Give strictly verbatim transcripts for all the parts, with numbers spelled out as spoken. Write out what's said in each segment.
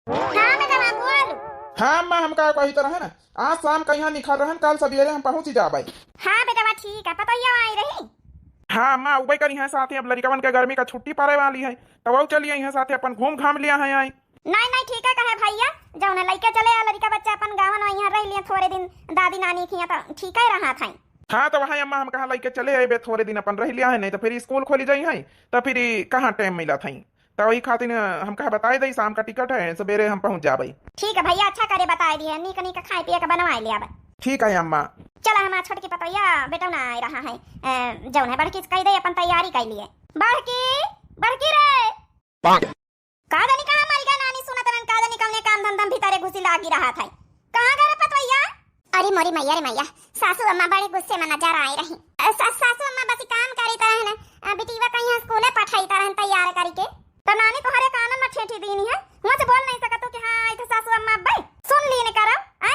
हाँ बेटवा, बोल। हाँ अम्मा, हम का कही तरह ना, आज शाम का यहाँ निखर रहन, काल सबेरे हम पहुँच जाबै। हाँ बेटवा, ठीक है, पतोहिया आई रही। हाँ अम्मा, उबै करी है साथे, अब लड़िकवन के गर्मी का छुट्टी पड़े वाली है, तो वो चलिए यहाँ साथे अपन घूम घाम लिया है आई। नहीं नहीं, ठीक है कहे भैया, जौन है लइके चले आ लड़िका बच्चा अपन गावन में यहाँ रह लिए थोड़े दिन दादी नानी के यहाँ, तो ठीक है रहा था। हाँ तो वहाँ अम्मा हम कहा लइके चले आए बे, थोड़े दिन अपन रह लिया है, नहीं तो फिर स्कूल खोली जाई है, तो फिर ई कहाँ टाइम मिला था। तो वही खातिर हम कहा बताए दे, शाम का टिकट है, सबेरे हम पहुँच जाबै। ठीक है भैया, अच्छा करे बताए दिए, नीक नीक खाए पिए के बनवाए ले आबै। ठीक है अम्मा। चला हमार छोटकी पतोहिया बेटौना आए रहा है, ए, जौन है बड़की से कह दे अपन तैयारी कर लिए। बड़की, बड़की रे। का जानी कहाँ मर गए नानी, सुनत रहन का जानी कौने काम धंधा में भीतरे घुसी लागी रहा था। कहाँ गए रे पतोहिया? अरे मोरी मैया रे मैया, सासू अम्मा बड़े गुस्से में नजर आए रही। अ, सा-, सासू अम्मा बस काम करी तरह न, अ, बिटिया कहीं स्कूले पठाई तरह तैयार करी के। तो नानी तोहरे कानन में ठेठी दीनी है, मुँह से बोल नहीं सकत तू कि हाँ, आई तो सासू अम्मा अब्बे। सुन ली ने करब, आय?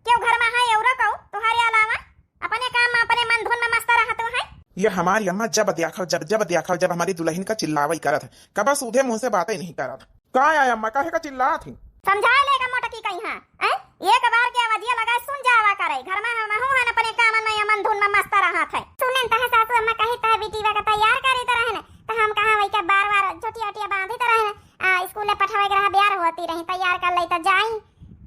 केहू घर में है औरो कहू तोहरे अलावा? अपने काम में, अपने मन धुन में मस्त रहत है। ये हमारी अम्मा जब देखो, जब, जब देखो, जब हमारी दुल्हन का चिल्लावई करत है, कबा सूधे मुँह से बातें नहीं करत। का आय अम्मा, काहे का चिल्लात ही? समझाए लेगा मोटकी कहीं, हाँ, हैं? एक बार के आवाजिया लगाए सुन जावा करे, घर में हम हूँ हन अपने कामन में, मन धुन में मस्त रहत है। सुनेन तह सासू अम्मा कही तह बिटिया का तैयार करे त रहन, त हम कहाँ वही के बार बार चोटिया ओटिया बांधी त रहन, आ, स्कूल में पठवाए के रहा, ब्यार होती रही, तैयार कर ले त जाई,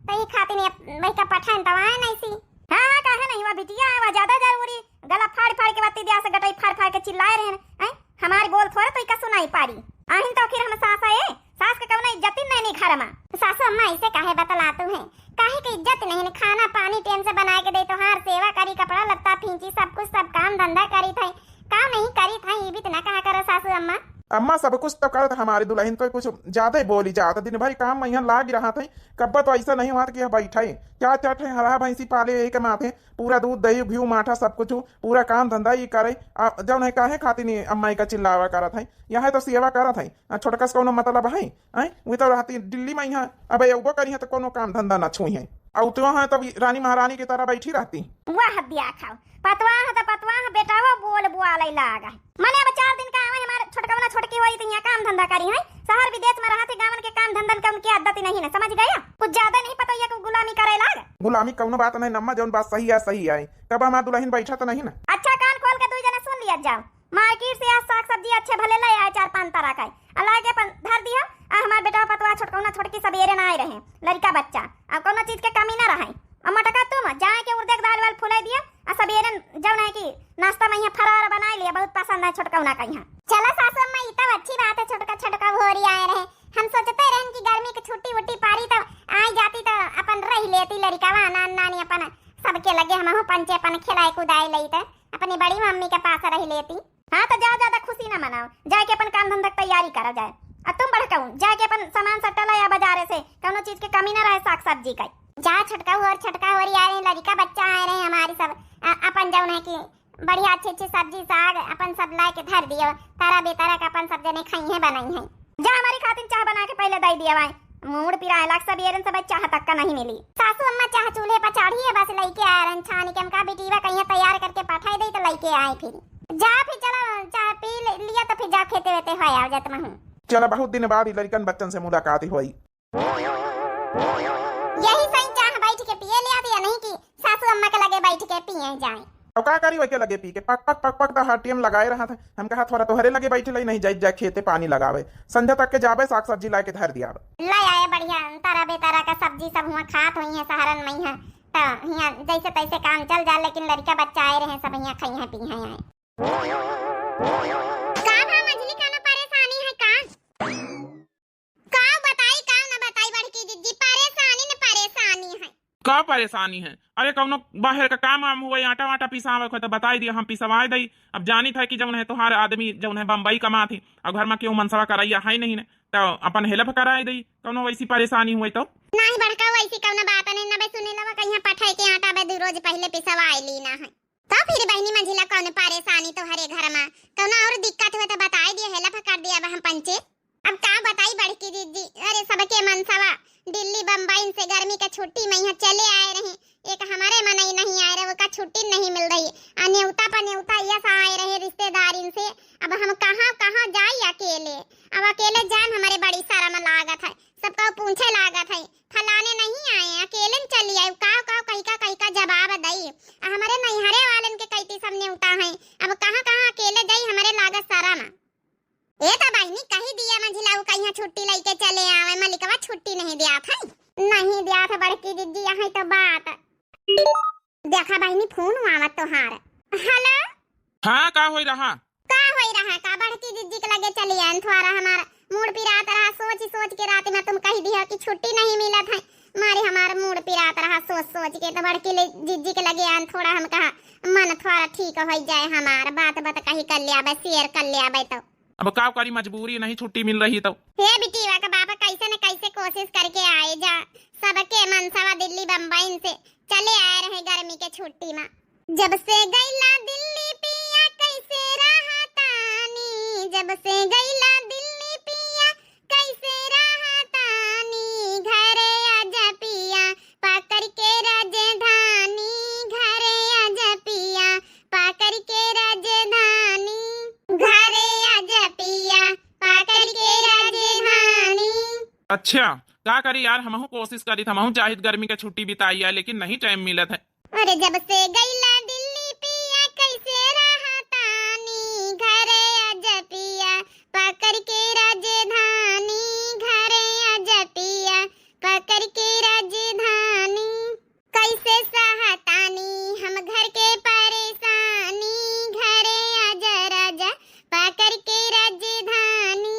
त ई खातिर वही का पठान त आए नहीं सी। हाँ, हाँ, काहे नहीं हुआ बिटिया, वह ज्यादा जरूरी, गला फाड़ फाड़ के बत्ती दिया से गटई फाड़ फाड़ के चिल्लाए रहन, हैं? हमार बोल थोड़े तो इका सुनाई पारी। आहिन तो आखिर हम सास है, सास के कौनो इज्जत ही नहीं घर में। सासू अम्मा ऐसे काहे बतलातू है? काहे के इज्जत नहीं? खाना पानी टेम से बना के दे, तोहार सेवा करी, कपड़ा लत्ता फींची, सब कुछ, सब काम धंधा करी थे, का नहीं करी थे, ये भी तो ना कहा करो सासू अम्मा। अम्मा सब कुछ तो करत, हमारी दुल्हन तो कुछ ज्यादा ही बोली जात, दिन भर काम में यहाँ लाग रहा थे, कब्बा तो ऐसा नहीं हुआ कि यह बैठे, चार चार ठे हरा भैंसी पाले यही के माथे, पूरा दूध, दही, घी, माठा, सब कुछ, पूरा काम धंधा ई करे। आ, जौन है, काहे खातिर नहीं अम्मा का चिल्लावा करत है? यहाँ तो सेवा करत है। आ, छोटका से कौनो मतलब है? हैं? वे तो रहती दिल्ली में यहाँ, अब अउबो करी है तो कौनो काम धंधा ना छुई है। और तो यहाँ तब रानी महारानी की तरह बैठी रहती। वाह, दिया खाओ। पतवाह तो पतवाह, बेटावा बोल बुआले लाग है। मने अब चार दिन का आवे हमारे छोटकवना छोटकी होई तो यहाँ काम धंधा करी है। शहर विदेश में रहत है, गावन के काम धंधन के उनकी आदत ही नहीं है, समझ गया? कुछ ज्यादा नहीं पता ये को गुलामी करे लाग। गुलामी कौनो बात नहीं अम्मा, जौन बात सही है, सही है। तब हमार दुल्हन बैठा तो नहीं ना। अच्छा, कान खोल के दुई जने सुन लिया जाओ। मार्केट से आज साग सब्जी अच्छे भले ले आए, चार पांच तरह का, आ ला के अपन धर दिया। आ हमार बेटा पतवा छोटकौना छोटकी सबेरे ना आए रहे, लड़का बच्चा, आ कौनो चीज के कमी ना रहे। आ मटका तुम जाए के उर्दे के दाल वाल फुलाई दिया, आ सबेरे जौन है कि नाश्ता में यहाँ फरार बनाए लिया, बहुत पसंद है छोटकौना का यहाँ। चला सासू अम्मा, ई तब अच्छी बात है, छोटका छोटका होरी आए रहे। हम सोचते रहन कि गर्मी के छुट्टी उट्टी पारी तब आए जाती तो अपन रह लेती लड़िकावा नान नानी अपन सबके लगे, हमहू पंचे अपन खिलाए कुदाए लई तो अपनी बड़ी मम्मी के पास रह लेती। हाँ तो जा, ज्यादा खुशी ना मनाओ, जाए के अपन काम धंधा के तैयारी करो जाए। आ तुम बड़कऊ जाए के अपन सामान सट्टा लाया बाजारे से, कौनो चीज के कमी ना रहे साग सब्जी का। जा छोटका होर, छोटका होरी आए रहे, लड़िका बच्चा आए रहे हमारी सब, आ, अपन जौन है कि बढ़िया अच्छी अच्छी सब्जी साग अपन सब लाए के धर दियो, तारा बेतारा का अपन सब जने खाई है बनाई है। जा हमारी खातिर चाह बना के पहले दे दिया भाई, मूड पिराए लाग, सबेरन से भाई चाह तक का नहीं मिली। सासू अम्मा चाह चूल्हे पर चढ़ी है, बस लइके आ रहन छानी के, हमका बिटिया कहीं तैयार करके पठाई दे तो लइके आए फिर। जा फिर चलो चाह पी ले-, लिया तो फिर जा खेते वेते हो आओ जात महू। चला बहुत दिन बाद ई लड़िकन बच्चन से मुलाकात होई। यही सही चाह बैठ के पिए लिया तो या नहीं कि सासू अम्मा के लगे बैठ के पिए जाए। अब का करी, वही के लगे पी के पक पक पक पक तो हर टाइम लगाए रहा था। हम कहा थोड़ा तोहरे लगे बैठे लाई, नहीं जाई जा खेते पानी लगावे, संध्या तक के जाबे साग सब्जी लाए के धर दिया। ले आए बढ़िया तारा बेतारा का सब्जी सब हुआ खात हुई है शहरन में है, तो हियाँ जैसे तैसे काम चल जा, लेकिन लड़का बच्चा आए रहे सब हियाँ खाई है पी है आए। का भा मझली, कौनो परेशानी है का? का बताई, का न बताई बड़की दीदी, परेशानी न परेशानी है। का परेशानी है? अरे कौनो बाहर का काम वाम हुए, आटा वाटा पिसावे को तो बताई दिया, हम पिसवाए दई। अब जानी था कि जौन है तोहार आदमी जौन है बम्बई कमात ही, अब घर में केहू मनसवा करैया है नहीं न, तो अपन हेल्प कराए दई। कौनो वैसी परेशानी हुए तो? नहीं बड़का, वैसी कौनो बात नहीं न बे, सुने लवा कहीं पठाई के आटा बे दू रोज पहले पिसवाए ली ना है। तो फिर बहिनी मंझिला कौन परेशानी तोहरे घर में, कौनो और दिक्कत हुए तो बताई दिए, हेल्प कर दिया अब हम पंचे। अब का बताई बड़की दीदी, अरे सबके मनसवा दिल्ली बम्बई से गर्मी के छुट्टी में यहाँ चले आए रहे, एक हमारे मनई नहीं आए रहे, ओका छुट्टी नहीं मिल रही, आ नेवता पर नेवता यस आए रहे रिश्तेदारिन से। अब हम कहाँ कहाँ जाई अकेले, अब अकेले जान हमारे बड़ी शर्म लागत है। सबका पूछे लागत है, "फलाने नहीं आए, अकेले न चली आई।" काव काव कही का, कही का जवाब दई। आ हमरे नैहरे वालन के कइती सब नेवता है, अब कहाँ कहाँ अकेले जाई, हमरे लागत शरम। ए त बहिनी, कही दिया मंझिला उ कहिया छुट्टी लइके चले आवे, मलिकवा छुट्टी नहीं दियात है। नहीं दियात है बड़की जिज्जी, यही तो बात। देखा बहिनी, फोन आवत तोहार। हेलो। हाँ, का होई रहा? का होई रहा? का बड़की जिज्जी के लगे चली आन, थोड़ा हमार मूड पिरात रहा, सोच सोच के रात में तुम कही दिया कि छुट्टी नहीं मिलत है, मारे हमार मूड पिरात रहा सोच सोच के, तो बड़की ले जिज्जी के लगे आन, थोड़ा हम कहा मन थोड़ा ठीक हो जाए हमार, बात बात कही कर ले आबे, शेयर कर ले आबे तो। अब का करी, मजबूरी नहीं, छुट्टी मिल रही तो। हे बिटिया का बाबा, कैसे न कैसे कोशिश करके आए जा, सबके मनसवा दिल्ली बम्बई से चले आए रहे गर्मी के छुट्टी में। जब से गइला दिल्ली पिया कैसे रहतानी, जब से गइला दिल्ली पिया कैसे रहतानी, घरे आजा पिया पकड़ के राजधानी, घरे आजा पिया पकड़ के राजधानी, घरे आजा पिया पकड़ के राजधानी। अच्छा, का करी यार, हमहू कोशिश करी, हमहू चाहित गर्मी के छुट्टी बिताई है, लेकिन नहीं टाइम मिलत है। अरे जब से गइला दिल्ली पिया कैसे रहतानी, घरे आजा पिया पकड़ के राजधानी, घरे आजा पिया पकड़ के राजधानी। कैसे सहतानी हम घर के परेशानी, घरे आजा राजा पकड़ के राजधानी।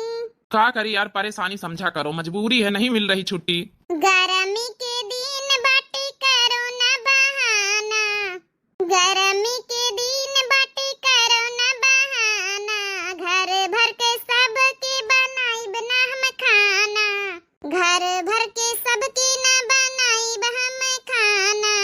का करी यार, परेशानी समझा करो, मजबूरी है, नहीं मिल रही छुट्टी। गर्मी के दिन बाटे करो ना बहाना, गर्मी के दिन बाटे करो ना बहाना, घर भर के सबके बनाइब ना हम खाना, घर भर के सबके ना बनाइब हम खाना।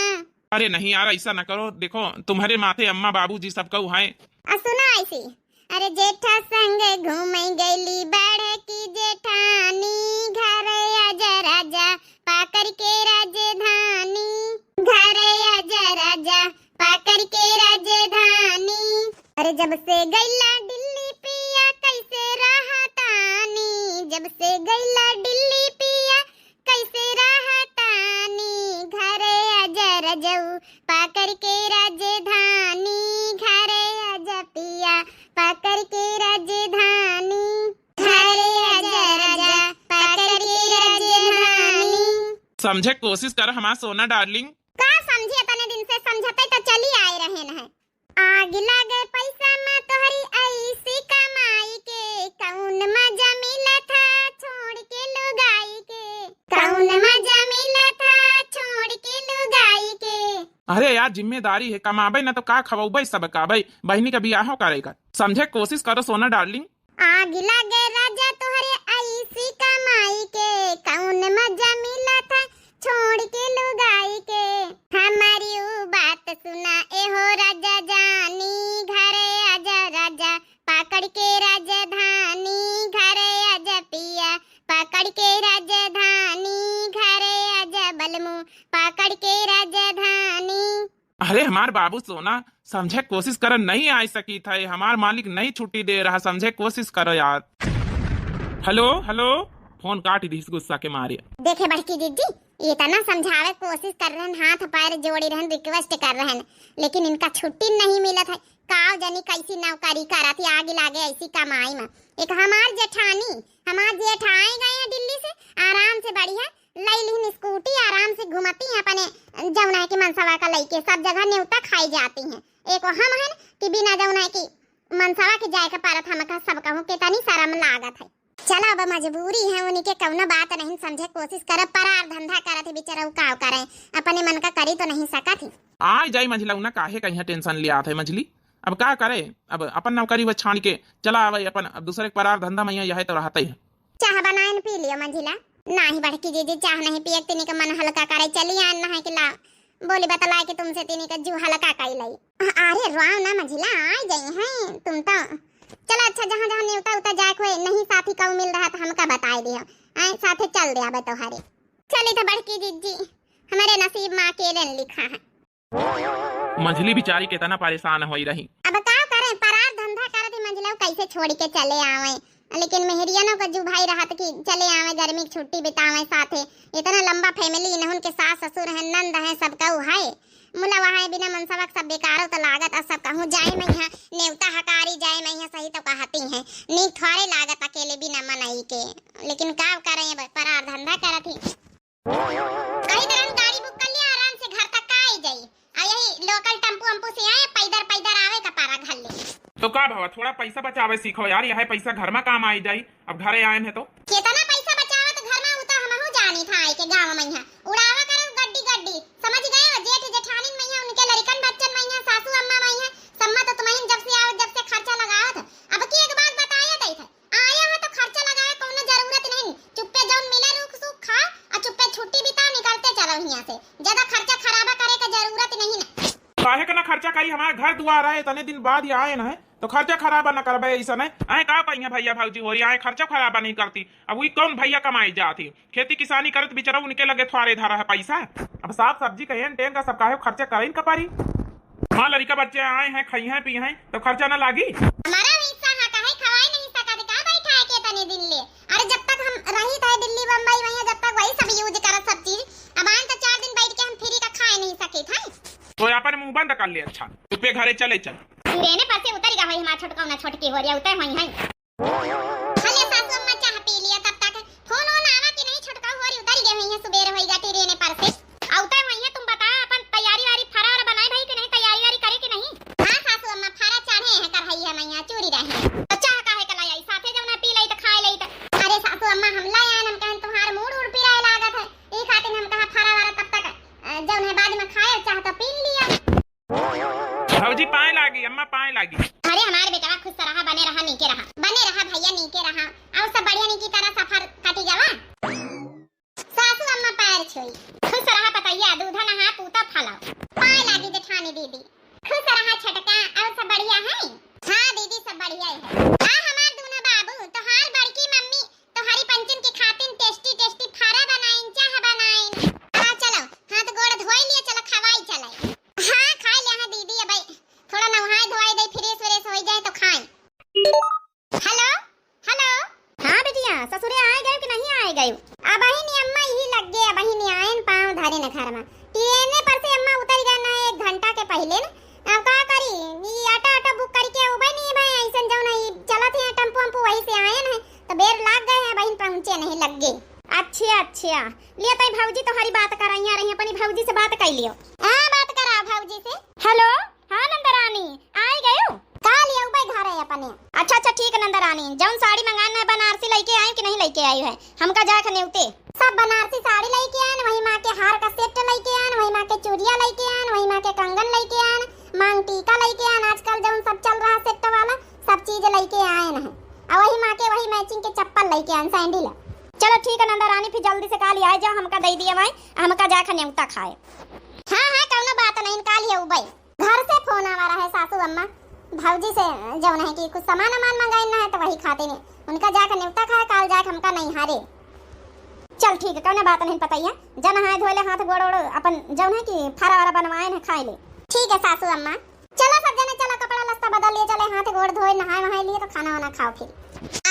अरे नहीं यार, ऐसा ना करो, देखो तुम्हारे माथे अम्मा बाबूजी सब कऊ हैं। आ सुना ऐसे, अरे जेठा संग घूमे गइली बड़की जेठानी, घरे आजा राजा पकड़ के राजधानी, घरे आजा राजा पकड़ के राजधानी। अरे जब से गइला दिल्ली पिया कैसे रहतानी, जब से गइला दिल्ली पिया कैसे रहतानी, घरे आजा रजऊ पकड़ के राजधानी, घरे आजा पिया पकड़ के राजधानी, घरे आजा राजा पकड़ के राजधानी। समझे कोशिश कर हमार सोना डार्लिंग। का समझी, इतने दिन से समझते तो चली आए रहे न है। आग लागे पैसा में तोहरी ऐसी कमाई के, कौन मजा मिला था छोड़ के लुगाई के, कौन मजा मिला था छोड़ के लुगाई के। अरे यार, जिम्मेदारी है, कमाबे ना तो का खवाबे सब का भाई, बहिनी का बियाहो करेगा, समझे कोशिश करो सोना डार्लिंग। आग लागे राजा तोहरे ऐसी कमाई के, कौन मजा मिला था छोड़ के लुगाई के। हमारी ऊ बात सुना ए हो राजा जानी, घरे आजा राजा पकड़ के राजधानी, घरे आजा पिया पकड़ के राजधानी, घरे आजा बलमू पकड़ के राजधानी। अरे हमार बाबू सोना, समझे कोशिश कर, नहीं आ सकी था, हमार मालिक नहीं छुट्टी दे रहा, समझे कोशिश करो यार। हेलो, हेलो, फोन काट दीस गुस्सा के मारे। देखे बड़की जिज्जी, इतना समझावे कोशिश कर रहन, हाथ पैर जोड़ी रहन, रिक्वेस्ट कर रहन, लेकिन इनका छुट्टी नहीं मिलत है। काव जनी कैसी नौकरी करत ही, आगे लागे ऐसी कमाई में। एक हमार जेठानी, हमार जेठाई गए हैं दिल्ली से, आराम से बढ़िया लई लिहिन स्कूटी, आराम से घूमती हैं अपने जौना है कि मनसवा का लइके, सब जगह नेवता खाई जाती हैं। एक हम हन कि बिना जौना है कि मनसवा के जाए के परत, हमका सब कहूँ के तनी शर्म लागत है। चला, अब मजबूरी है, उनके कौनो बात नहीं समझे कोशिश करब, परार धंधा करत है बेचारा, उ काव करे, अपने मन का करी तो नहीं सकत है। आ जाई मझिला, उना काहे कहीं टेंशन लियात है मझिली, अब का करे, अब अपन नौकरी वो छाड़ के चला आवे अपन, अब दूसरे के परार धंधा में यह तो रहते है। चाह बनाए न पी लियो मंझिला। नाही बड़की दीदी, चाह नहीं पिए, तिनी का मन हल्का करे, चली आन नहाए के ला, बोली बतलाए के तुमसे तिनी का जू हल्का कई लई। अ-, अरे रोआव ना मंझिला, आ जाई हैं तुम तो। चलो अच्छा, जहाँ जहाँ नेवता उता जाए कोई नहीं साथी कऊ मिल रहा तो हमका बताए दियो, आए साथे चल दे आबे तोहरे। चली तो बड़की दीदी, हमारे नसीब में अकेले न लिखा है। मंझली बिचारी केतना परेशान होई रही। अब का करे, परार धंधा करत ही मंझिला कैसे छोड़ के चले आवे। लेकिन मेहरियनो का जू भाई रहत कि चले आवे, गर्मी की छुट्टी बितावे साथे। इतना लंबा family, इनहुन के सास ससुर हैं, नंद हैं, सबका उ है। मुला वहाँ बिना मनसवा के सब बेकारो तो लागत, और सब कहूँ जाए मइहाँ, नेवता हकारी जाए मइहाँ, सही तो कहती हैं। नीक थोड़े लागत अकेले बिना मनई के, लेकिन का करें, अब परार धंधा करत ही। कही तरह गाड़ी book कर लिया, आराम से घर तक का आई जाई। आ यही local टेम्पू वम्पू से आए, पैदर पैदर आवे का पारा घर ले। तो का भवा, थोड़ा पैसा बचावे सीखो यार, यह पैसा घर में काम आई जाई। अब घरे आए हैं तो कितना पैसा बचावा तो घर में, उ तो हमहू जानी था, आए के गाँव में यहाँ उड़ावा करो गड्डी गड्डी, समझ गए हो? जेठ जेठानिन मइहाँ, उनके लड़िकन बच्चन मइहाँ, सासू अम्मा मइहाँ, सम्मा तो तुम्हें जब से आओ, जब से खर्चा लगावत है। अब की एक बात बताया तई था, आया है तो खर्चा लगावे कौनो जरूरत नहीं, चुप्पे जौन मिले रूख सूख खा, और चुप्पे छुट्टी बिता, निकलते चलो हियाँ से, ज्यादा खर्चा खराबा करे के जरूरत नहीं ना। काहे के ना खर्चा करी, हमारे घर दुआर है, इतने दिन बाद ही आए ना है, तो खर्चा खराबा ना करबे ऐसा नहीं। आए का कहिए भैया भौजी हो रही, आए खर्चा खराबा नहीं करती। अब वही कौन भैया कमाई जाती, खेती किसानी करत बिचरा उनके लगे थ्वारे धरा है पैसा। अब साग सब्जी का एन टेन का सब काहे खर्चा करें का पारी। हाँ, लड़िका बच्चे आए हैं, खाई हैं, पी हैं, तो खर्चा ना लागी। हमारा हिस्सा हाँ काहे खवाए नहीं सकत का बैठा है के तने दिन ले? अरे जब तक हम रही थे दिल्ली बम्बई वहीं, जब तक वही सब use करत सब चीज, अब आए तो चार दिन बैठ के हम free का खाए नहीं सके थे। तो अपन मुंह बंद कर ले, अच्छा, चुप्पे घरे चले चल। ट्रेने पर से उतर गया है हमारा छोटका ना छोटकी हो रहा उतर वहीं है। हले सासू अम्मा चाह पी लिया तब तक। फोन वोन आवा कि नहीं, छोटका होरी उतर गए हुई है, सुबेर होई गा ट्रेने पर से। अउते हुई है, तुम बताओ अपन तैयारी वारी फरा वरा बनाए भाई कि नहीं, तैयारी वारी करे कि नहीं? हाँ सासू अम्मा, फरा चढ़े हैं, कढ़ाई है मैया, चूरी रहे हैं। तो चाह काहे के लाई आई, साथे जौन है पी लई तो खाए लई तो। अरे सासू अम्मा, हम लाई आन, हम कहन तुम्हार मूड उड़ पिराए लागत है, ई खातिर हम कहा फरा वरा तब तक, अ, जौन है बाद में खाए, चाह तो पी लिया। भौजी पाए लागी, अम्मा पाए लागी। अरे हमारे बेटवा खुश रहा, बने रहा, नीके रहा। बने रहा भैया, नीके रहा। और सब बढ़िया, नीकी तरह सफर कटी गवा। सासू अम्मा पैर छुई। खुश रहा पतैया, दूधा नहा पूता फलाओ। पाए लागी जेठानी दीदी। खुश रहा छोटका, और सब बढ़िया है? हाँ दीदी, सब बढ़िया है। आ हमार दूनो बाबू, तोहार बड़की मम्मी तोहरी पंचन के खातिन tasty tasty फरा बनाइन, चाह बनाइन। आ चलो, हाथ गोड़ धोई लिए, चलो खवाई चले। हाँ, खाई ले हाँ दीदी, अब थोड़ा नहाए धोआए दे, fresh व्रेश हो जाए तो खाए। हेलो, हेलो। हाँ बिटिया, ससुरे आए गए कि नहीं आए गए? अबहिन अम्मा यही लग गए, अबहिन आयन पाँव धरे न घर में। ट्रेने पर से अम्मा उतर गए ना एक घंटा के पहले न। अब का करी, ई auto auto book करके उबे नहीं भाई, ऐसन जौन है चलत है टेम्पो वेम्पो, वही से आयन है। तो बेर लाग गए हैं, बहिन पहुँचे नहीं लग गए। अच्छा, अच्छा, लिया तई भौजी तोहरी बात कराइया रही, अपनी भौजी से बात कर लियो। हाँ, बात करा भौजी से। हेलो, हाँ नंदरानी, आई गयो? का लियो बे घरे अपने? अच्छा, अच्छा, ठीक है नंदरानी, जौन साड़ी मंगान है बनारसी लइके आई कि नहीं लइके आई है? हमका जाए खने उते। सब बनारसी साड़ी लइके आन, वही माँ के हार का set लइके आन, वही माँ के चूड़िया लइके आन, वही माँ के कंगन लइके आन, मांग टीका लइके आन, आजकल जौन सब चल रहा set वाला, सब चीज लइके आयन है। और वही माँ के वही matching के चप्पल लइके आयन, sandal। चलो ठीक है नंदा रानी, फिर जल्दी से काल आए जाओ, हमका दे दिए भाई, हमका जाके नेवता खाए। हाँ हाँ, कौनो बात नहीं, काल ही उबई। घर से फोन आवा रहे सासू अम्मा, भौजी से जौन है कि कुछ सामान वामान मंगाइन ना है तो वही खातिर उनका जाके नेवता खाए, काल जाके हमका नहीं हारे। चल ठीक है, कौनो बात नहीं, पतैया, जा नहाए धोए ले, हाथ गोड़ ओड़ अपन जौन है कि फरा वरा बनवाए न खाए ले। ठीक है सासू अम्मा। चलो सब जने, चलो कपड़ा लत्ता बदल लिए, चले हाथ गोड़ धोए, नहाए वहाए लिए तो खाना वाना खाओ फिर।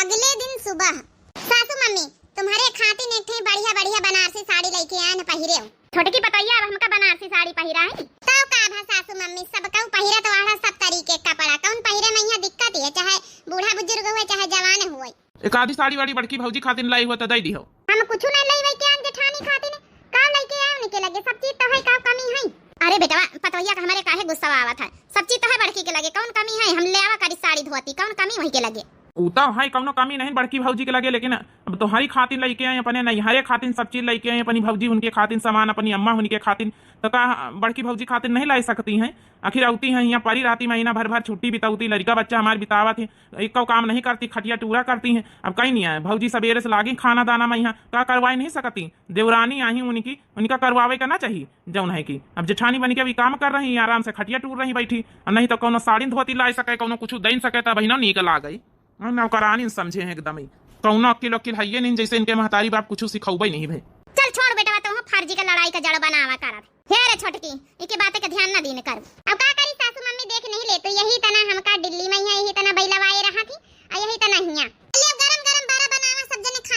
अगले दिन सुबह, सासू मम्मी, तुम्हारे खातिर एक ठे बढ़िया बढ़िया बनारसी साड़ी लइके आए न, पहिरे हो। छोटकी पतोहिया, अब हमका बनारसी साड़ी पहिरा है। तो का भा सासू मम्मी, सब कहू पहिरा तो आड़ा सब तरीके के कपड़ा, कौन पहिरे में यहाँ दिक्कत है, चाहे बूढ़ा बुजुर्ग हुए, चाहे जवान हुए। एक आधी साड़ी वाड़ी बड़की भौजी खातिर लाई हुआ तो दे दी हो। हम कुछ नहीं लाई वही के आन जेठानी खातिर, का लइके आए उनके लगे, सब चीज तो है, का कमी है? अरे बेटवा, पतोहिया का हमारे काहे गुस्सा आवत है, सब चीज तो है बड़की के लगे, कौन कमी है? हम ले आवा करी साड़ी धोती, कौन कमी वही के लगे? ऊ तो है, कौनो कमी नहीं बड़की भौजी के लगे, लेकिन अब तोहरी खातिर लइके आई, अपने नैहरे खातिर सब चीज लइके आई, अपनी भौजी उनके खातिर सामान, अपनी अम्मा उनके खातिर, तो का बड़की भौजी खातिर नहीं लाई सकती हैं? आखिर अउती हैं यहाँ परी रहती, महीना भर भर छुट्टी बितउती, लड़िका बच्चा हमार बितावत है, एको काम नहीं करती, खटिया टूरा करती हैं। अब कहीं नहीं आए, भौजी सबेरे से लागी खाना दाना में यहाँ, का करवाई नहीं सकती? देवरानी आई उनकी, उनका करवावे का ना चाहिए। जौन है कि अब जेठानी बन के अभी काम कर रही, आराम से खटिया टूर रही बैठी, और नहीं तो कौनो साड़ी धोती लाई सके, कौनो कुछ दे सके, तब ही ना नीक लागई। और नौकरानी समझे हैं एकदम ही, कौनो अक्किल वक्किल हइये नहीं, जैसे इनके महतारी बाप कुछ सिखौबे नहीं भे। चल छोड़ बेटवा, तू फर्जी का लड़ाई का जड़ बनावा करत। हे रे छोटकी, इके बातें का ध्यान ना दीन कर। अब का करी सासू मम्मी, देख नहीं ले तो यही तना हमका दिल्ली में यहाँ यही तना बैलवाए रहा थी, और यही तना हिया। चलिए अब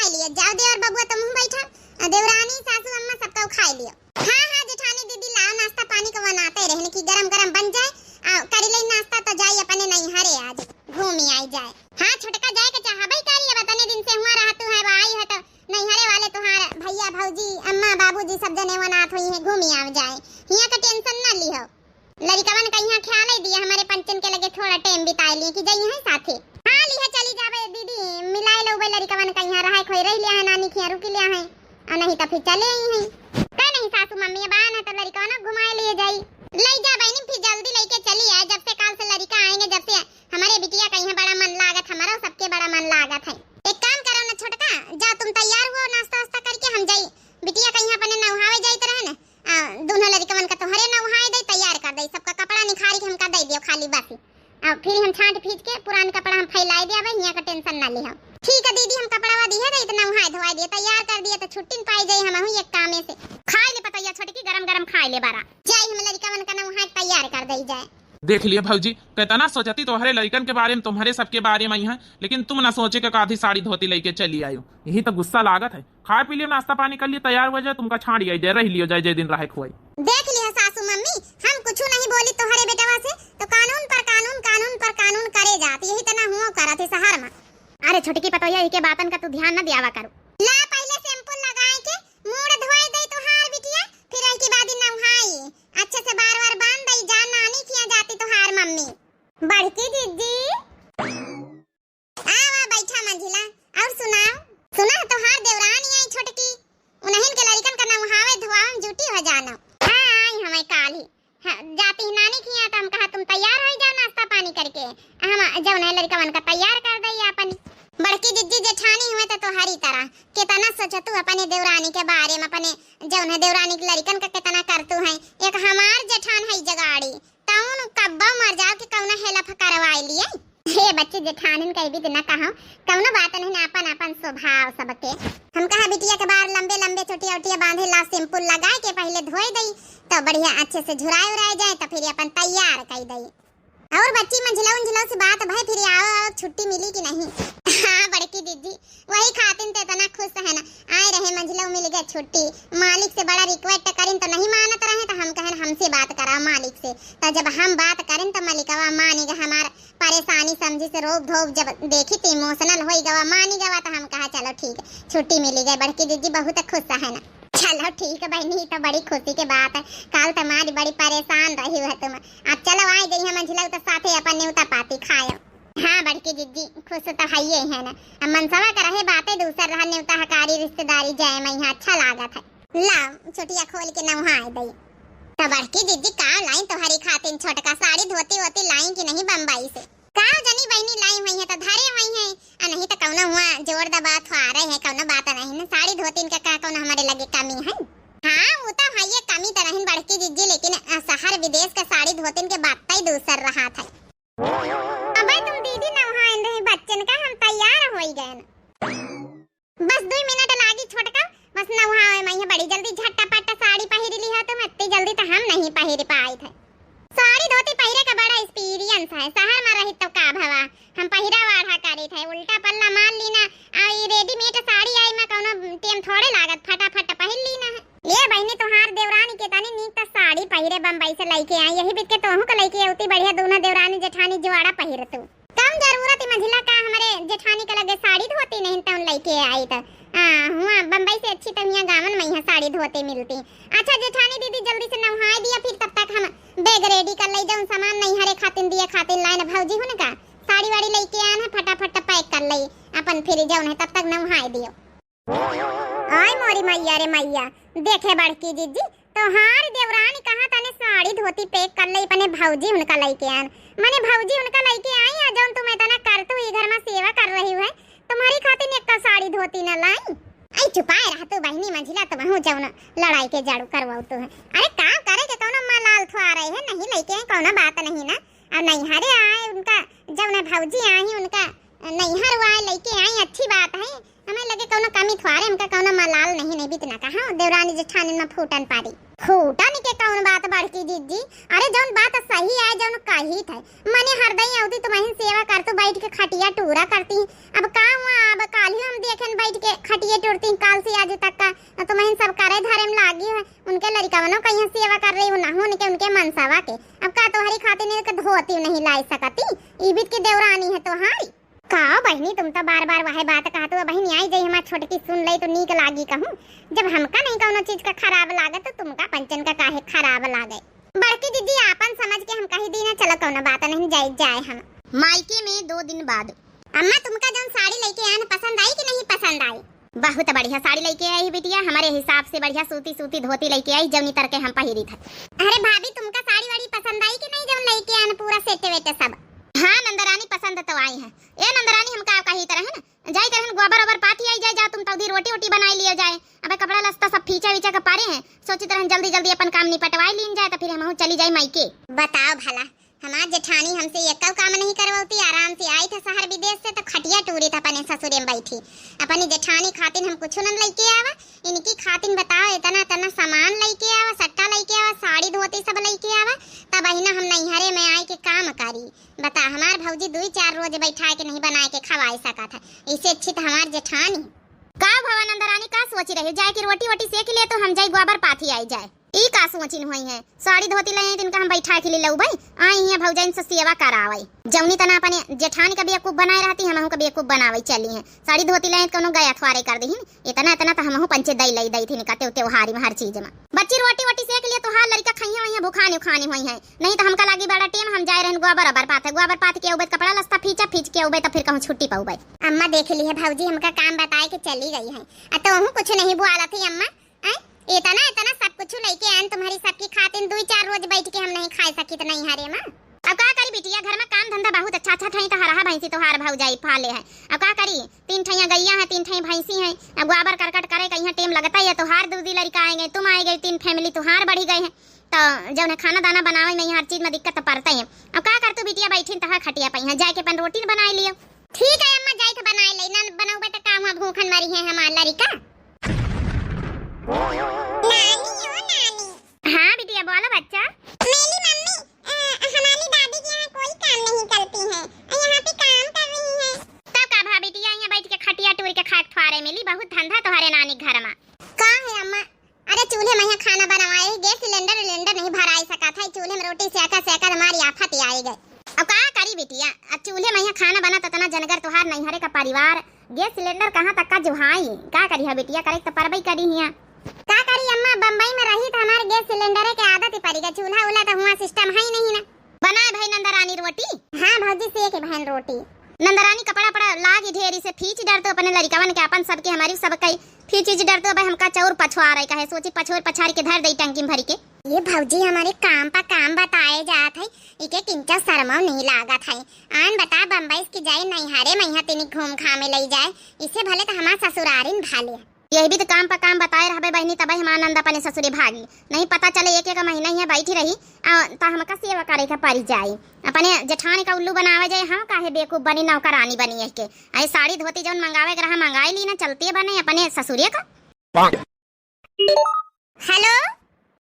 लिए जाओ देवर बबुआ, तुम बैठा, आ देवरानी, सासू, अम्मा सबका खाए लियो। हाँ, हाँ, जेठानी दीदी, लाओ, नाश्ता पानी का बनाते रहने की गरम गरम बन जाए। आ, करी ले नाश्ता तो जाई अपने नैहरे, आज घूमी आई जाए। हाँ, छोटका जाए के चाहबे करी, अब इतने दिन से हुआ रहतू है, आई है तो नैहरे वाले तुहार भैया, भौजी, अम्मा, बाबूजी सब जने वनात हुई हैं, घूमी आव जाए। हियाँ का tension ना लिहो। लड़िकवन का यहाँ ख्याल ही दिया, हमारे पंचन के लगे थोड़ा time बिताए लिए कि जाई हैं साथे। हाँ, लिहा चली जाबे दीदी, मिलाए लोबे लड़िकवन का यहाँ रहे, कोई रह लिया है, नानी खिया रुकी लिया है, और नहीं तो फिर चले आई हैं। का नहीं सासू मम्मी, अब आना तो लड़िकवन घुमाए लिए जाई। ले जा बहनी, फिर जल्दी लेके चली आए, जब से काल से लड़िका आएंगे, जब से हमारे बिटिया का यहाँ बड़ा मन लागत, हमारा सबके बड़ा मन लागत है। एक काम करो ना छोटका, जाओ तुम तैयार हुओ, नाश्ता वास्ता करके हम जाई। बिटिया का यहाँ अपने नौहावे जाइत रहे ना, आ, दोनों लड़िकवन का तोहरे नौहाए दे, तैयार कर दे, सबका कपड़ा निखारी के हमका दे दियो खाली बस। आ, फिर हम छांट फींच के पुरान कपड़ा हम फैलाए दिया, हियाँ का tension ना लिहो। ठीक है दीदी, हम कपड़ा वा दिए दे, इतना नौहाए धोआए दिए, तैयार कर दिए, तो छुट्टी न पाई जाई हम एक कामे से। खाए ले पतैया छोटकी, गरम गरम खाए ले बारा। जाई हम लड़िकवन का नौहाए तैयार कर दे जाए। देख लिया भौजी, कितना सोचती तोहरे लड़िकन के बारे में, तुम्हारे सबके बारे में ही है, लेकिन तुम ना सोचे के काधी साड़ी धोती लेके चली आयो। यही तो गुस्सा लागत है। खाए पी लियो, नाश्ता पानी कर लियो, तैयार हो जाए, तुमका छाड़ी आई दे, रह लियो जाए, जे दिन रहे खोए। देख लिया सासू मम्मी, हम कुछ नहीं बोली तोहरे बेटवा से, तो कानून पर कानून, कानून पर कानून करे जात, यही तना हुआ करत है शहर में। अरे छोटकी पतोहिया, इके बातन का तू ध्यान न दियावा करू। ला पहले shampoo लगाए के मूड़ धोए दे तोहार बिटिया, फिर आई के बाद ही नहाई। अच्छे से बार बार बांध दई जा, नानी खिया जाती तोहार मम्मी। बड़की जिज्जी। आवा बैठा मंझिला, और सुनाओ। सुना तोहार देवरानी आई छोटकी, उन्हन के लड़िकन का नहावे धोआवे में जुटी हो जानो। हाँ, आई हमें काल ही। हाँ, जाती ही नानी खिया तो हम कहा तुम तैयार हो जाओ नाश्ता पानी करके, हम जौन है लड़िकवन का तैयार कर दई अपन। बड़की जिज्जी जेठानी हुए तो तोहरी तरह कितना सोचतू अपने देवरानी के बारे में, अपने जौन है देवरानी के लड़िकन का कितना करतू है। एक हमार जेठान है जगाड़ी, तउन कब्बा मर जाओ कि कौनो help करवाए लिए। हे बच्ची, जेठानिन के भी ना कहो, कौनो बात नहीं ना, अपन अपन स्वभाव सबके। हम कहा बिटिया के बार लंबे लंबे चुटिया उटिया बांधे ला shampoo लगाए के पहले धोए दई, तो बढ़िया अच्छे से झुराए उराए जाए, तो फिर अपन तैयार कई दई। और बच्ची मंझिला उंझिला से बात भय, फिर आओ, आओ, छुट्टी मिली कि नहीं? हाँ बड़की दीदी, वही खातिन ते इतना खुश है ना, आए रहे मंझिला मिल गए छुट्टी। मालिक से बड़ा request करिन तो नहीं मानत रहे, तो हम कहन हमसे बात कराओ मालिक से। तो जब हम बात करिन तो मलिकवा मानी गए हमार परेशानी समझी से रोब धोब जब देखी तो emotional होई गवा, मानी गवा, तो हम कहा चलो ठीक है, छुट्टी मिली गई। बड़की दीदी बहुत खुश है ना। चलो ठीक है बहनी, ई तो बड़ी खुशी के बात है। काल तो मारी बड़ी परेशान रही है तुम, अब चलो आए गई हम मंझिला तो साथे अपन नेवता पाती खायो। हाँ बड़की जिज्जी, खुश तो हइये है ना। अब मनसवा का रहे बातें दूसर रहा, नेवता हकारी रिश्तेदारी जाए में यहाँ अच्छा लागत है। ला चुटिया खोल के नहाए दई। तो बड़की जिज्जी का लाई तोहरी खातिन छोटका साड़ी धोती वोती लाई कि नहीं बम्बई से? का जनी बहनी लाई हुई है तो धरे हुई है, आ नहीं तो कौनो हुआ जोर दबा थुआरे है, कौनो बात नहीं ना। साड़ी धोती इनका का कौनो हमारे लगे कमी है? हाँ वो तो है, ये कमी तो नहीं बड़की जिज्जी, लेकिन आ, शहर विदेश का साड़ी धोती इनके बात ही दूसर रहा था। अबे तुम दीदी नहाए रहे बच्चन का, हम तैयार होई गए। बस दुई मिनट लागी छोटका, बस नहाए में है बड़ी जल्दी, झट्टा पट्टा साड़ी पहिर ली है तुम, इतनी जल्दी तो हम नहीं पहिर पाए थे। साड़ी धोती पहिरे का बड़ा experience है, शहर में रही तो का भवा, हम पहिरा वाढ़ा करे थे, उल्टा पल्ला मार ली ना, आ ई readymade साड़ी आई में कौनो time थोड़े लागत, फटाफट पहिर ली ना है। ए बहिनी, तोहार देवरानी के तनी नीक त साड़ी पहिरे बम्बई से लइके आई, यही बीच के तोहू के लइके अउती बढ़िया, दूनो देवरानी जेठानी जुआड़ा पहिरतू। कौन जरूरत ही मंझिला का हमरे जेठानी के लगे साड़ी धोती नहीं तौन लइके आई त। आ, हुआ बम्बई से अच्छी तो हियाँ गावन में यहाँ साड़ी धोती मिलती। अच्छा जेठानी दीदी जल्दी से नहाए दिया, फिर तब तक हम bag ready कर ले, जौन सामान नैहरे खातिन दिए खातिन लाइन भौजी हुन का साड़ी वाड़ी लइके आन है, फटाफट pack कर ले अपन, फिर जौन है तब तक नहाए दियो। ओए मोरी मैया रे मैया, देखे बड़की जिज्जी, तोहार देवरानी कहाँ तने साड़ी धोती pack कर ले, अपने भौजी उनका लइके आन। मने भौजी उनका लइके आई, आ जौन तुम इतना करतू ई घर में सेवा कर रही है, तुम्हारी खातिर एक का साड़ी धोती न लाई। आई चुपाए रह तू बहिनी मंझिला, तुमहू जौन लड़ाई के जड़ू करवाऊ तू है। अरे काम करे के कौनो मलाल थो आ रहे है, नहीं लइके आई, कौनो बात नहीं ना। अब नैहरे आए उनका, जौन भौजी आई उनका नैहर आए लइके आई, अच्छी बात है। हमें लगे कौनो कमी थोड़े, हमका कौनो मलाल नहीं, नहीं बीतना कहाँ देवरानी जेठानी में फूटन पारी। फूटन के कौन बात बड़की जिज्जी? अरे जौन बात सही आए, जौन कही थे, मने हरदई अवती तुमहिन सेवा करतू, बैठ के खटिया टूरा करती। अब का हुआ, अब काल्हि हम देखेन बैठ के खटिया टूरती, काल से आज तक का तुमहिन सब करे धरे में लागी है। उनके लड़िकवनो कहिया सेवा कर रही हूँ ना, उनके, उनके मनसवा के। अब का तोहरी खातिर एक धोती नहीं लाई सकती? ई बीत की देवरानी है तोहारी। का बहिनी, तुम तो बार बार वह बात कहत हो बहिनी, आई जाई हमार छोटकी सुन ले तो नीक लागी कहूँ। जब हमका नहीं कौनो चीज का खराब लागे तो तुमका पंचन का काहे खराब लागे? बड़की दीदी आपन समझ के हम कही दी ना, चलो कौनो बात नहीं, जाए जाए हम। मायके में दो दिन बाद। अम्मा, तुमका जौन साड़ी लेके आन पसंद आई कि नहीं पसंद आई? बहुत बढ़िया साड़ी लेके आई बिटिया, हमारे हिसाब से बढ़िया सूती सूती धोती लेके आई, जौनी तर के हम पहिरी था। अरे भाभी, तुमका साड़ी वाड़ी पसंद आई कि नहीं, जौन लेके आन पूरा सेट वेट सब? हाँ नंदरानी, पसंद तो आई है। ए नंदरानी, हम का कही तरह है ना, जाई तरहन गोबर ओबर पाथी आई जाए, जा तुम तौदी रोटी वोटी बनाई लियो जाए। अबे कपड़ा लत्ता सब फीचा वीचा के पारे हैं, सोची तरहन जल्दी जल्दी अपन काम निपटवाई लीन जाए, तो फिर हमहू चली जाई मायके। बताओ भला, हमार जेठानी हमसे एको काम नहीं करवती, आराम से आई था शहर विदेश से तो खटिया टूरी था अपने ससुरे में बैठी। अपनी जेठानी खातिन हम कुछ न लेके आवा, इनकी खातिन बताओ इतना इतना सामान लेके आवा, सट्टा लेके आवा, साड़ी धोती सब लेके आवा, तब अहिना हम नैहरे में आए के काम करी। बता, हमार भौजी दुई चार रोज बैठा के नहीं बनाए के खवाए सका था, इससे अच्छी तो हमार जेठानी। का भवा नंदरानी, का सोची रही? जाए के रोटी वोटी सेक ले तो हम जाई गोबर पाथी आई जाए। ई का सोचिन होई है? साड़ी धोती ले आई, तिनका हम बैठा के लिए लउबई, आई हियाँ भौजाइन से सेवा करावई। जौनी तना अपने जेठानी का बेवकूफ बनाए रहती, हमहू का बेवकूफ बनावई चली हैं। साड़ी धोती ले आई, कौनो गया थ्वारे कर दीहिन। इतना, इतना तो हमहू पंचे दई लई दई थी निका, त्यों-, त्योहारी में हर चीज में। बच्ची रोटी वोटी सेक लिए, तोहार लड़का खइया वइया भुखानी उखानी होई है। नहीं तो हमका लागी बड़ा टेम, हम जाए रहन गोबर अबर पाथे, गोबर पाथ के उबे कपड़ा लत्ता फीचा फीच के उबे तो फिर कहूँ छुट्टी पाउबे। अम्मा देख ली है भौजी, हमका काम बताए के चली गई है, आ तोहू कुछ नहीं बुआलत ही अम्मा। हैं? इतना, इतना सब कुछ लेके आन तुम्हारी सबकी खातिन, दुई चार रोज बैठ के हम नहीं खाए सकित नैहरे में। अब का करी बिटिया, घर में काम धंधा बहुत अच्छा अच्छा ठई तो हरहा भैंसी तोहार भौजाई पाले है। अब का करी, तीन ठैया गैया है, तीन ठई भैंसी है, अब गोबर करकट करे का यहाँ टेम लगता है, तोहार दू दी लड़का आए गए, तुम आए गए, तीन फैमिली तोहार बढ़ी गए है, तो जौन है खाना दाना बनावे में हर चीज में दिक्कत तो पड़ता ही है। अब का कर तू बिटिया, बैठी तहा खटिया पई है, जाए के अपन रोटी बनाए लियो। ठीक है अम्मा, जाए के बनाए ले, ना बनाऊबे तो काम हुआ, भूखन मरी है हमार लड़का। नानी, ओ नानी। हाँ बिटिया, बोलो बच्चा। मेरी मम्मी, अ, हमारी दादी के यहाँ कोई काम नहीं करती है, यहाँ पे काम कर रही है। तब का भा बिटिया, यहाँ बैठ के खटिया टूर के खाए के थ्वारे मिली, बहुत धंधा तोहरे नानी घर में। का है अम्मा? अरे चूल्हे में यहाँ खाना बनवाए, गैस सिलेंडर विलेंडर नहीं भराई सका था, चूल्हे में रोटी सेका सेका हमारी आफत ही आई गए। अब का करी बिटिया, अब चूल्हे में यहाँ खाना बना तो इतना जनगर तोहार नैहरे का परिवार, गैस सिलेंडर कहाँ तक का जुहाई, का करी है बिटिया, करे तो परबई करी हिया। का करी अम्मा, बम्बई में रही तो हमारे गैस सिलेंडर के आदत ही पड़ी गई, चूल्हा उल्हा तो हुआ सिस्टम है ही नहीं ना। बनाए भाई नंदा रानी रोटी? हाँ भौजी, सेके बहन रोटी। नंदा रानी कपड़ा पड़ा लागी ढेरी से फींच डर तो अपने लड़िकवन के, अपन सबके, हमारी सब कई फींच डर तो भाई हमका चौर पछुआ रही, कहे सोची पछोर पछार के धर दई टंकी में भर के। ये भौजी हमारे काम पा काम बताए जात है, इके किंचा शर्मो नहीं लागत है। आन बता बम्बई की जाए नैहरे में यहाँ तिनी घूम घामे लई जाए, इसे भले तो हमार ससुरारिन भाले। यही भी तो काम पा काम बताए रहबे बहिनी, तबे हमार नंदा अपने ससुरे भागी। नहीं पता चले एक एक महीना यहाँ बैठी रही, आ, त हमका सेवा करे के पड़ी जाई। अपने जेठानी का उल्लू बनावे जाए, हम काहे बेवकूफ बनी, नौकरानी बनी यही के। अरे साड़ी धोती जौन मंगावे के रहा मंगाई ली ना, चलती बने अपने ससुरे का। हेलो।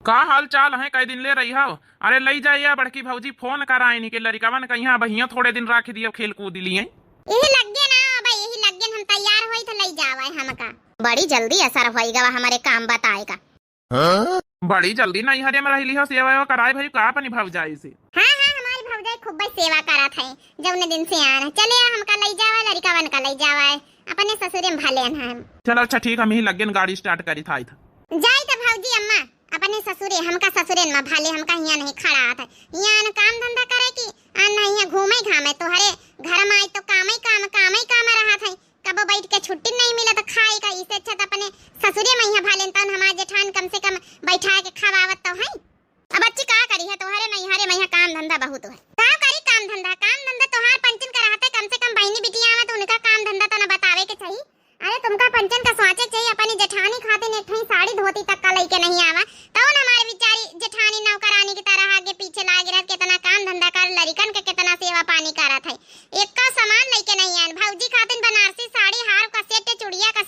का हाल चाल है, कई दिन ले रही हो? अरे लई जाइए बड़की भौजी, फोन कराए इनके लड़िकवन का यहाँ, अब हियाँ थोड़े दिन राख दियो, खेल कूद लिए। यही लग्गे ना, अब यही लग्गे हम तैयार होई तो लई जावे हमका। बड़ी जल्दी असर होई गवा हमारे काम बताए का। हाँ? बड़ी जल्दी नैहरे में रह ली हो, सेवा वेवा कराए भाई का अपनी भौजाई से। हाँ, हाँ, हमारी भौजाई खूब सेवा करत है, जौने दिन से आन है। चले आ, हमका लई जावे, लड़िकवन का लई जावे, अपने ससुरे में भले हैं हम। चलो अच्छा ठीक, हम ही लग्गे न गाड़ी स्टार्ट करी था। जाई तो भौजी अम्मा, अपने ससुरे, हमका ससुरे में भले, हमका हियाँ नहीं खड़ा था। हियाँ न काम धंधा करे की, आ न हियाँ घूमे घामे, तोहरे घर में आई तो कामे काम, कामे काम रहत है। कबो बैठ के छुट्टी नहीं मिला तो खाए का, इसे अच्छा तो अपने ससुरे में यहाँ भले, तौन हमार जेठान कम से कम बैठा के खवावत तो है। अब बच्ची का करी है, तोहरे नैहरे में यहाँ काम धंधा बहुत है। का करी काम धंधा, काम धंधा तोहार पंचन का रहता है, कम से कम बहिनी बिटिया आवे तो उनका काम धंधा तो न बतावे के चाहिए। अरे तुमका पंचन का सोचे चाहिए, अपनी जेठानी खातिर एक ठई साड़ी धोती तक का लइके नहीं आवा, तौन हमारे बेचारी जेठानी नौकरानी की तरह आगे पीछे लागे रहत, कितना काम धंधा कर, लड़िकन के कितना सेवा पानी करत है, एक का सामान लइके नहीं आन। भौजी खातिर बनारसी साड़ी, हार का सेट, चुड़िया का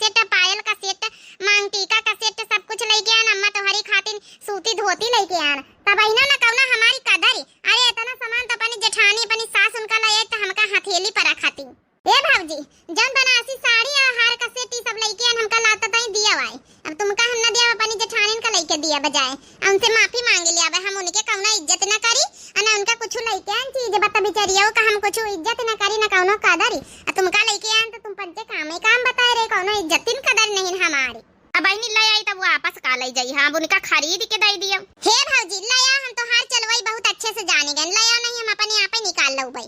तीन सूती धोती लइके आन, तब अहिना न कउनो हमारी कदर। अरे, एतना सामान त अपनी जेठानी, अपनी सास उनका लइ आई, त हमका हथेली पर रखती। ए भौजी, जउन बनारसी साड़ी अउ हार का सेट ई सब लइके आन, हमका लात तई दिया वाई। अब तुमका हम न दिया, अपनी जेठानिन का लइके दिया बजाए, अउ उनसे माफी मांगे लिया। अब हम उनके कउनो इज्जत न करी, अ न उनका कुछ लइके आन चीज बता बिचारिया, का हम कुछ इज्जत न करी, न कउनो कदर। अ तुमका लइके आन त तुम पंचे कामे काम बताए रहे, कउनो इज्जतिन कदर नहीं हमारी। अब बहिनी लइ आई तब वापस का लइ जाई? हाँ, अब उनका खरीद के दइ दियो। हे भौजी, लइ आ, हम तोहार चलवई बहुत अच्छे से जानी गइन। लइ आ, नहीं हम अपने आपे निकाल लउबई।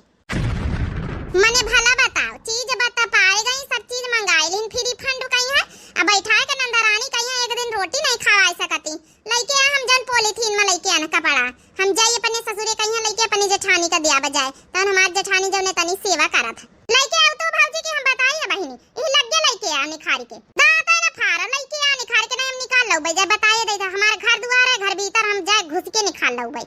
मने भला बताओ, चीज बता पाए गई, सब चीज मंगाई लिन, फिर refund कइहाँ? अब बैठाए के नंदरानी कइहाँ एक दिन रोटी नहीं खवाए सकती। लइके आ, हम जन पॉलीथीन में लइके आन कपड़ा, हम जाई अपने ससुरे कइहाँ लइके अपनी जेठानी का दिया बजाए, तहन हमार जेठानी जउने तनी सेवा करत है। लइके आउ तो भौजी के हम बताई ना बहिनी, इही लग्गे लइके आ निखारी के। दांत है ना फारा, लइके आ निखारी के, नहीं हम निकाल लउबे, जाए बताए दे, हमार घर दुआर है, घर भीतर हम जाए घुस के निकाल लउबे।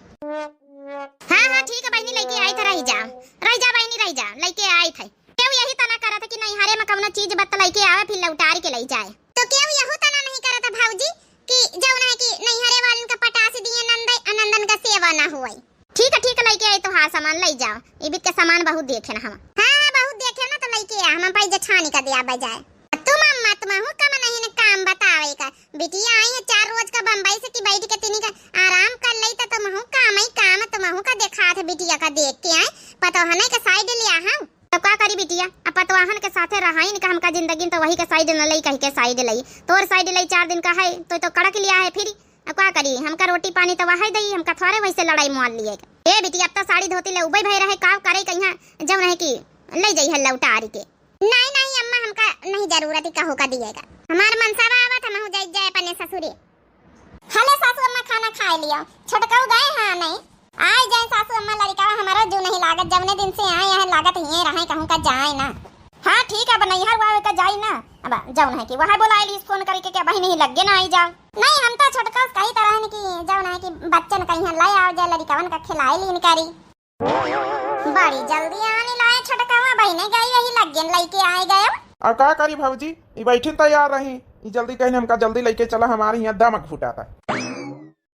हाँ, हाँ, ठीक है बहिनी, लइके आई थे, रहि जा, रहि जा बहिनी, रहि जा, लइके आई थे। केहू यही तना करत है कि नैहरे में कउनो चीज बत लइके आवे, फिर लौटार के लइ जाए। तो केहू यहू तना नहीं करत है भौजी कि जउन है कि नैहरे वालन का पटास दिए नंदई, आ नंदन का सेवा ना हुई। ठीक है, ठीक है, लइके आई तोहार सामान, लइ जाओ। इबित के सामान बहुत देखे ना हम। हाँ, हाँ, बहुत देखे ना, तो लइके आ, हम पाई जेठानी का दिया बजाए। तुम अम्मा, तुमहू कम नहीं न काम बतावे का। बिटिया आई है चार रोज का बम्बई से कि बैठ के तिनी का आराम कर लई, तो तुमहू काम ही काम, तुमहू का देखात है बिटिया का देख के आई। पतोहने के side लिया हम। तो का करी बिटिया, अब पतवाहन के साथे रहाइन का हमका जिंदगी में, तो वही के side न लई, कही के side लई। तोर side लई चार दिन का है, तो, तो कड़क लिया है फिर। अब का करी, हमका रोटी पानी तो वही दई, हमका थोरे वैसे लड़ाई मोल लिए। ए बिटिया, अब तो साड़ी धोती ले उबे भय रहे, काव करे कइहाँ, जउन है कि लइ जाई है लौटारी के। नहीं, नहीं अम्मा, हमका नहीं जरूरत ही कहू का दिएगा। हमार मनसा आवत, हमहू जाई जाए अपने ससुरे। हले सासू अम्मा, खाना खाए लियो, छोटकऊ गए हैं नहीं? आए जाए सासू अम्मा, लड़का हमारा जू नहीं लागत, जवने दिन से आए हैं लागत हिये रहे, कहूँ का जाए ना। हाँ ठीक है, अब नैहर हुआ का जाई ना, अब जउन है कि वह बोलाए लीस फोन करके कि बहिनी लग्गे ना आई जाओ। नहीं, हम तो छोटकऊ कही तरह कि जउन है कि बच्चन कहीं लै आओ जाए, लड़िकवन का खिलाए लीन करी। बड़ी जल्दी आने लाए छोटकवा, बहिने गई वही लग्गेन लइके आए गयो। अब का करी भौजी, ई बैठिन तैयार रही, ई जल्दी कहिन हमका जल्दी लइके चला, हमारे हियाँ दम घुटाता।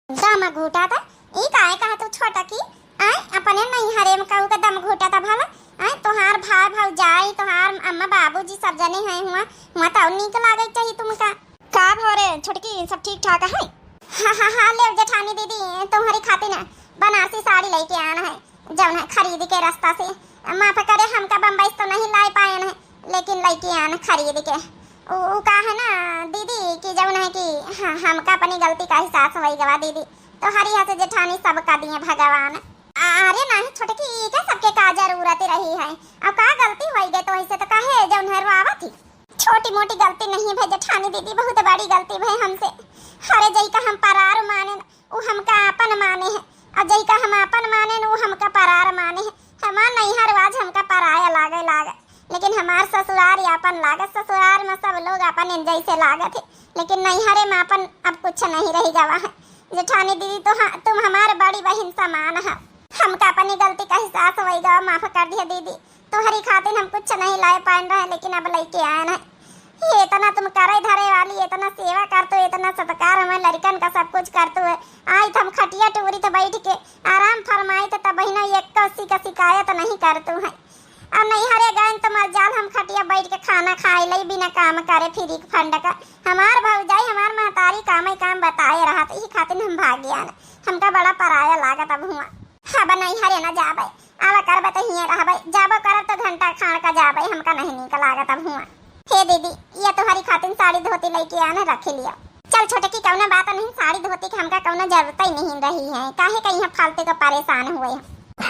दम घुटाता? ई काहे कहा तू छोटकी? आय, अपने नैहरे में कहू के दम घुटाता भला? आय, तोहार भाई भौजाई, तोहार अम्मा बाबूजी सब जने हैं हुआ, हुआ तो नीक लागे चाहिए तुमका। का भो रे छोटकी, सब ठीक ठाक है? हाँ, हाँ, हाँ, ले जेठानी दीदी, तुम्हारी खातिर ना बनारसी साड़ी लइके आना है, जउन है खरीद के रास्ता से। माफ करे, हमका बम्बई से तो नहीं लाई पाएन है, लेकिन लइके आन खरीद के। उ, उ का है ना दीदी कि जउन है कि हाँ, हमका अपनी गलती का एहसास होई गवा दीदी, तोहरी यहाँ से जेठानी सबका दिए भगवान। आ, अरे नहीं छोटकी, ई का सबके का जरूरत रही है? अब का गलती होई गई तो ऐसे तो काहे जउन है रोआवत ही? छोटी मोटी गलती नहीं भई जेठानी दीदी, बहुत बड़ी गलती भई हमसे। अरे जइका हम परार माने, उ हमका आपन माने है, और जइका हम आपन माने, उ हमका परार माने है। हमार नैहर आज हमका पराया लागे लागे, लेकिन हमार ससुरार आपन लागत। ससुरार में सब लोग आपन जैसे लागत है, लेकिन नैहरे में आपन अब कुछ नहीं रही गवा है। जेठानी दीदी, तो हाँ, तुम हमार बड़ी बहिन समान है। हमका अपनी गलती का एहसास होई गवा, माफ कर दिया दीदी। तोहरी खातिर हम कुछ नहीं लाए पाएन रहे, लेकिन अब लइके आएन है। ये इतना तुम करे धरे वाली, इतना सेवा करतू, इतना सत्कार, हमें लड़कन का सब कुछ करतू है। आई तो हम खटिया टूरी तो बैठ के आराम फरमाई तो तब बहिना एक कसी का शिकायत नहीं करतू है। अब नैहरे गए तो मजाल हम खटिया बैठ के खाना खाए लई बिना काम करे, फ्री फंड का। हमार भौजाई, हमार महतारी काम ही काम बताए रहत, यही खातिर हम भागियान। हमका बड़ा पराया लागत अब हुआ। अब नैहरे न जाबे, आवा करबे तो हिये रहबे, जाबो करब तो घंटा खाड़ का जाबे, हमका नहीं नीक लागत अब हुआ। हे दीदी, ये तोहरी खातिर साड़ी धोती लइके आने रख लियो। चल छोटकी, कउनो बात नहीं, साड़ी धोती के हमका कउनो जरूरत ही नहीं रही है, काहे का यहाँ फालतू का परेशान हुए हम।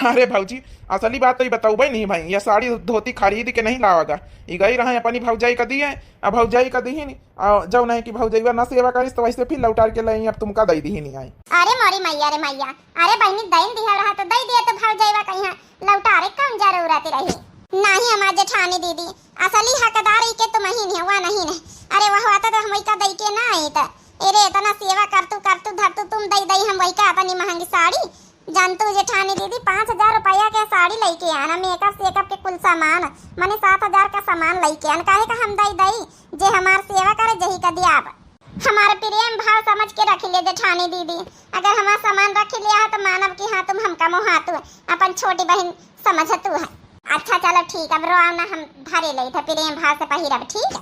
अरे भौजी, असली बात तो ई बतउबे नहीं भाई, ये साड़ी धोती खरीद के नहीं लावा गा, ई गई रहे अपनी भौजाई का दिए, अब भौजाई का दिही नहीं, आ, जउन है कि भौजइवा ना सेवा करिस, तो वैसे फिर लौटार के लई, अब तुमका दई दिही नहीं आई। अरे मोरी मैया रे मैया, अरे बहिनी दइन दिहल रहा तो दई दिया, तो भौजइवा कहिया लौटारे कौन जरूरत रही? नाही हमार जेठानी दीदी, असली हकदार ई के तुम ही नहीं हुआ नहीं ने। अरे वह हुआ तो हम वही का दई के ना आई त। अरे इतना सेवा करतू करतू धरतू तुम दई दई हम वही का अपनी महंगी साड़ी। जानतू जेठानी दीदी, पाँच हजार रुपया के साड़ी लइके आना, मेकअप सेकअप के कुल सामान, मने सात हजार का सामान लइके आन, काहे का हम दई दई, जे हमार सेवा करे, जही का दियाब। हमार प्रेम भाव समझ के रख ले जेठानी दीदी, अगर हमार सामान रख लिया है तो मानब कि हाँ, तुम हमका मोहातू है, अपन छोटी बहिन समझतू है। अच्छा चलो ठीक, अब रोआव ना, हम धरे लेई थे प्रेम भाव से पहिरब, ठीक है?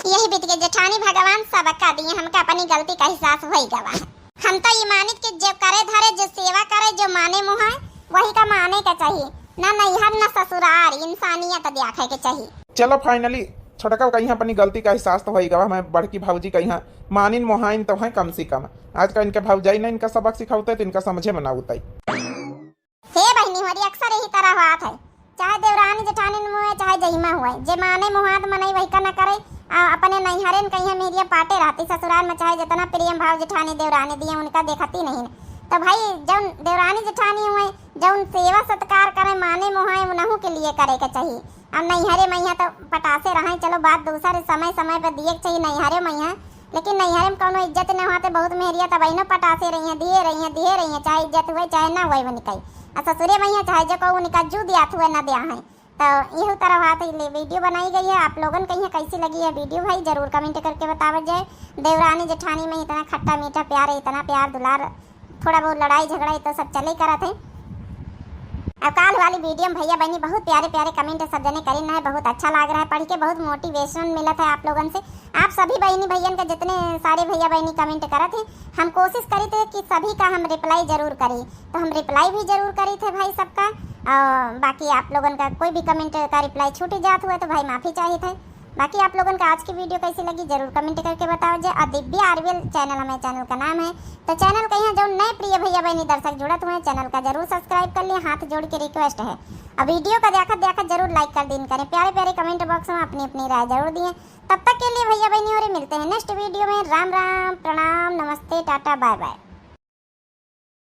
यही बीत के जेठानी भगवान सबका दिए, हमका अपनी गलती का एहसास होई गवा है। हम तो ई मानित के जो करे धरे, जो सेवा करे, जो माने मोहाए, वही का माने का चाहिए। ना नैहर ना ससुरार, इंसानियत देखे के चाहिए। चलो finally छोटका कहिया अपनी गलती का एहसास तो होई गवा, मैं बड़की भौजी कहिया मानिन मोहाइन तो है कम से कम। आज का इनके भौजाई ने इनका सबक सिखावते तो इनका समझे में ना उतई। हे बहिनी होरी, अक्सर यही तरह होत है, चाहे देवरानी जेठानी में मुँह है, चाहे जहिमा हुए, जे माने मोहात मनई वही का न करे। आ अपने नैहरे न कहिया मेहरिया पाटे रहती, ससुराल में चाहे जितना प्रेम भाव जेठानी देवरानी दिए उनका देखती नहीं। तो भाई जौन देवरानी जेठानी हुए, जौन सेवा सत्कार करे, माने मोहाए, उनहू के लिए करे के चाहिए। अब नैहरे मैया तो पटासे रहे, चलो बात दूसर, समय समय पे दिए के चाहिए नैहरे मैया, लेकिन नैहरे में कौनो इज्जत न होते, बहुत मेहरिया तब अहिनो पटासे रही हैं, दिए रही हैं, दिए रही हैं, चाहे इज्जत हुए चाहे ना हुए उनका। आ ससुरे मैया चाहे जो कहू उनका जू दियात हुए ना दिया है। तो यही तरह बात है, ले वीडियो बनाई गई है। आप लोगन कहिए कैसी लगी है वीडियो भाई, जरूर comment करके बतावत जाए। देवरानी जेठानी में इतना खट्टा मीठा प्यार है, इतना प्यार दुलार, थोड़ा बहुत लड़ाई झगड़ा ये तो सब चले करत है। अब काल वाली वीडियो में भैया बहनी बहुत प्यारे प्यारे comment सब जने करीन है, बहुत अच्छा लाग रहा है पढ़ के, बहुत motivation मिलत है आप लोगन से। आप सभी बहनी भैयन के, जितने सारे भैया बहनी comment करत हैं, हम कोशिश करी थे कि सभी का हम reply जरूर करी, तो हम reply भी जरूर करी थे भाई सबका। और बाकी आप लोगन का कोई भी comment का reply छूट जात हुए तो भाई माफी चाहिए थे। बाकी आप लोगन का आज की वीडियो कैसी लगी जरूर comment करके बताओ जे। और दिव्या आरवीएल channel हमें channel का नाम है, तो channel कहिया जौन नए प्रिय भैया बहनी दर्शक जुड़त हुए channel का जरूर subscribe कर लिए, हाथ जोड़ के request है। और वीडियो का देखत देखत जरूर like कर दीन करें, प्यारे प्यारे comment box में अपनी अपनी राय जरूर दिए। तब तक के लिए भैया बहनी होरी मिलते हैं next वीडियो में। राम राम, प्रणाम, नमस्ते, टाटा, bye bye।